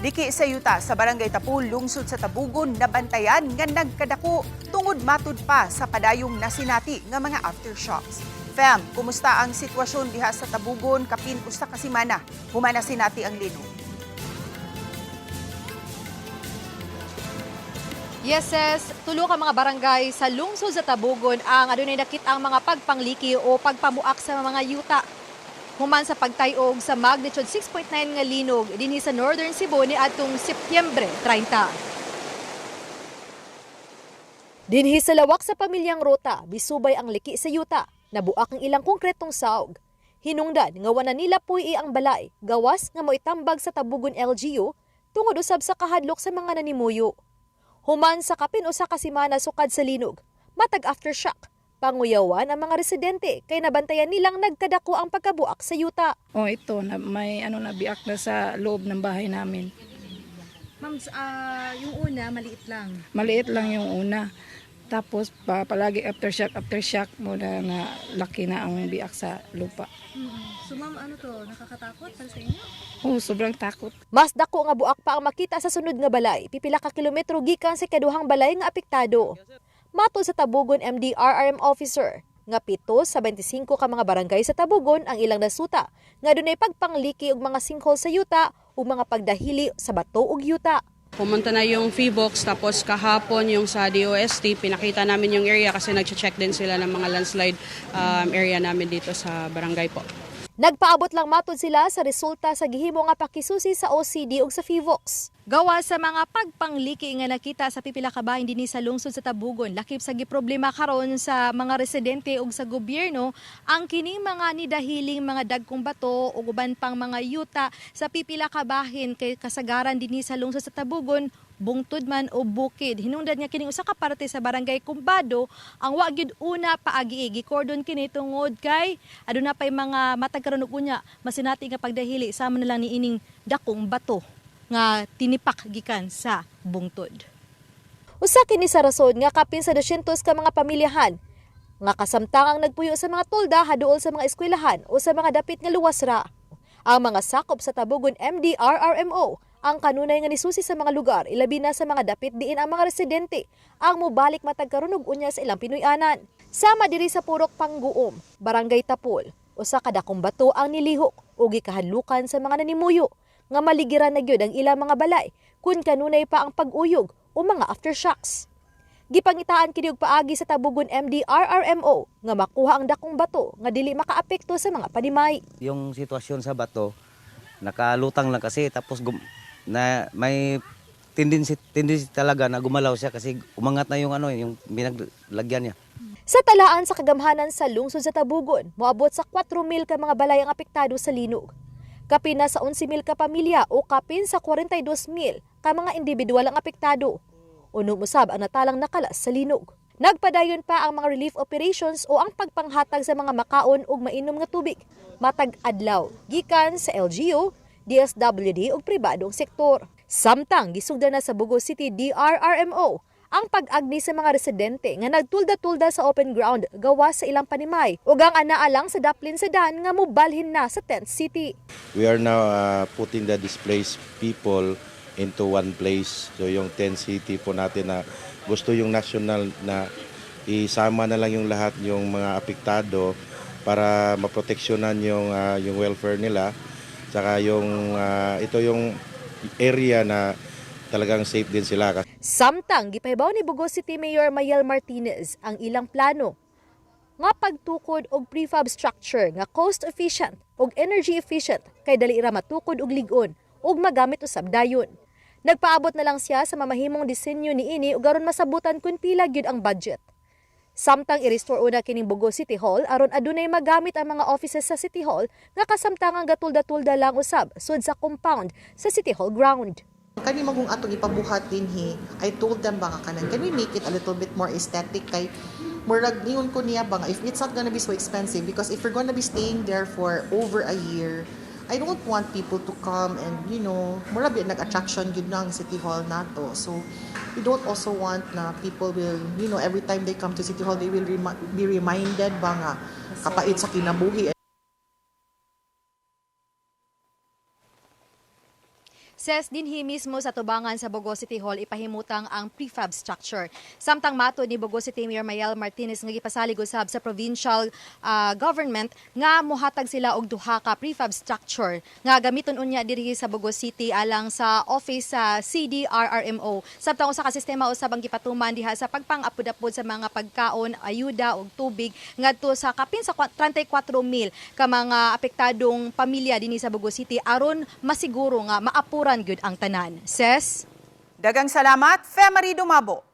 Liki sa yuta sa Barangay Tapul, lungsod sa Tabugon, nabantayan nga nagkadako tungod matud pa sa padayong nasinati nga mga aftershocks. Fem, kumusta ang sitwasyon diha sa Tabugon kapin usa ka semana human nasinati ang linog? Yes, ses. Tulo ka mga barangay sa lungsod sa Tabugon ang adunay nakit ang mga pagpangliki o pagpamuak sa mga yuta. Human sa pagtayog sa magnitude 6.9 nga linog dinhi sa Northern Cebu niadtong Setyembre 30. Dinhi sa lawak sa pamilyang Rota, bisubay ang liki sa yuta, nabuak ang ilang konkretong saog. Hinungdan nga wala nila puy ang balay, gawas nga moitambag sa Tabugon LGU tungod usab sa kahadlok sa mga nanimuyo. Human sa kapin usa ka semana sukad sa linog, matag aftershock, panguyawan ang mga residente kay nabantayan nilang nagkadako ang pagkabuak sa yuta. Oh, ito na may ano na biak na sa loob ng bahay namin. Ma'am, yung una, maliit lang. Maliit lang yung una. Tapos palagi aftershock, aftershock mo na, na laki na ang biak sa lupa. So ma'am, ano to? Nakakatakot para sa inyo? Oh, sobrang takot. Mas dako nga buak pa ang makita sa sunod nga balay, pipila ka kilometro gikan sa kaduhang balay nga apektado. Matod sa Tabugon MDRRM officer, nga 7 sa 25 ka mga barangay sa Tabugon ang ilang nasuta, nga dunay pagpangliki og mga sinkhole sa yuta ug mga pagdahili sa bato ug yuta. Pumunta na yung PHIVOLCS, tapos kahapon yung sa DOST, pinakita namin yung area kasi nag-check din sila ng mga landslide area namin dito sa barangay po. Nagpaabot lang matod sila sa resulta sa gihimo nga pakisusi sa OCD ug sa PHIVOLCS. Gawa sa mga pagpangliki nga nakita sa pipila ka bahin dinhi sa lungsod sa Tabugon, lakip sa giproblema karon sa mga residente ug sa gobyerno ang kining mga nidahiling mga dagkong bato ug uban pang mga yuta sa pipila ka bahin kay kasagaran dinhi sa lungsod sa Tabugon bungtod man o bukid. Hinungdan nga kining usa ka parte sa barangay Kumbado ang wa gyud una paagi gikordon kini tungod kay aduna pay mga matag karon ug unya masinati nga pagdahili sama na lang niining dakong bato nga tinipak gikan sa bungtod. Usa kini sa rason nga kapin sa 200 ka mga pamilyahan nga kasamtangang nagpuyo sa mga tolda haduol sa mga eskwelahan o sa mga dapit nga luwas ra. Ang mga sakop sa Tabugon MDRRMO ang kanunay nga nisusi sa mga lugar, ilabi na sa mga dapit diin ang mga residente ang mobalik matag karon ug unya sa ilang Pinoy-anan. Sama diri sa Purok Pangguom, Barangay Tapul, usa ka dakong bato ang nilihok ug gikahadlukan sa mga nanimuyo nga maligiran na gyud ang ilang mga balay kun kanunay pa ang pag-uyog o mga aftershocks. Gipangitaan kini og paagi sa Tabugon MDRRMO nga makuha ang dakong bato nga dili makaapekto sa mga panimay. Yung sitwasyon sa bato, nakalutang lang kasi, tapos na may tendency talaga na gumalaw siya kasi umangat na yung ano, yung binaglagyan niya. Sa talaan sa kagamhanan sa lungsod sa Tabugon, moabot sa 4,000 ka mga balay ang apektado sa linog. Kapin na sa 11,000 ka pamilya o kapin sa 42,000 ka mga individual ang apektado. Unom usab ang natalang nakalas sa linog. Nagpadayon pa ang mga relief operations o ang pagpanghatag sa mga makaon ug mainom nga tubig matag adlaw gikan sa LGU, DSWD ug pribadong sektor. Samtang gisugdan na sa Bogo City DRRMO ang pag-agni sa mga residente nga nagtulda-tulda sa open ground gawas sa ilang panimay ug ang anaa lang sa daplin sa dan nga mobalhin na sa tent city. We are now putting the displaced people into one place. So yung 10 city po natin na gusto yung national na isama na lang yung lahat yung mga apektado para maproteksyonan yung welfare nila. Saka yung ito yung area na talagang safe din sila. Samtang gipahibaw ni Bogo City Mayor Mayel Martinez ang ilang plano nga pagtukod og prefab structure nga cost efficient ug energy efficient kay dali ra matukod og lig-on ug magamit usab dayon. Nagpaabot na lang siya sa mamahimong disenyo niini ug aron masabutan kun pila gyud ang budget. Samtang i-restore una kining Bogo City Hall aron adunay magamit ang mga offices sa City Hall nga kasamtangang gatulda-tulda lang usab sud sa compound sa City Hall ground. Kani magong atong ipabuhat dinhi, I told them ba nga kanan, can we make it a little bit more aesthetic kay murag ningon ko niya ba nga if it's not gonna be so expensive, because if you're gonna be staying there for over a year, I don't want people to come and murag nag-attraction gyud na ang City Hall nato. So we don't also want na people will, every time they come to City Hall, they will be reminded ba nga kapait sa kinabuhi. Ses, dinhi mismo sa tubangan sa Bogo City Hall ipahimutang ang prefab structure. Samtang matod ni Bogo City Mayor Mayel Martinez nga gipasalig usab sa provincial government nga mohatag sila og duha ka prefab structure nga gamiton unya diri sa Bogo City alang sa office sa CDRRMO. Samtang usa ka sistema usab ang gipatuman diha sa pagpang-apod-apod sa mga pagkaon, ayuda ug tubig ngadto sa kapin sa 34,000 ka mga apektadong pamilya dinhi sa Bogo City aron masiguro nga maapuran gyud ang tanan. Ses. Dagang salamat, Femary Dumabo.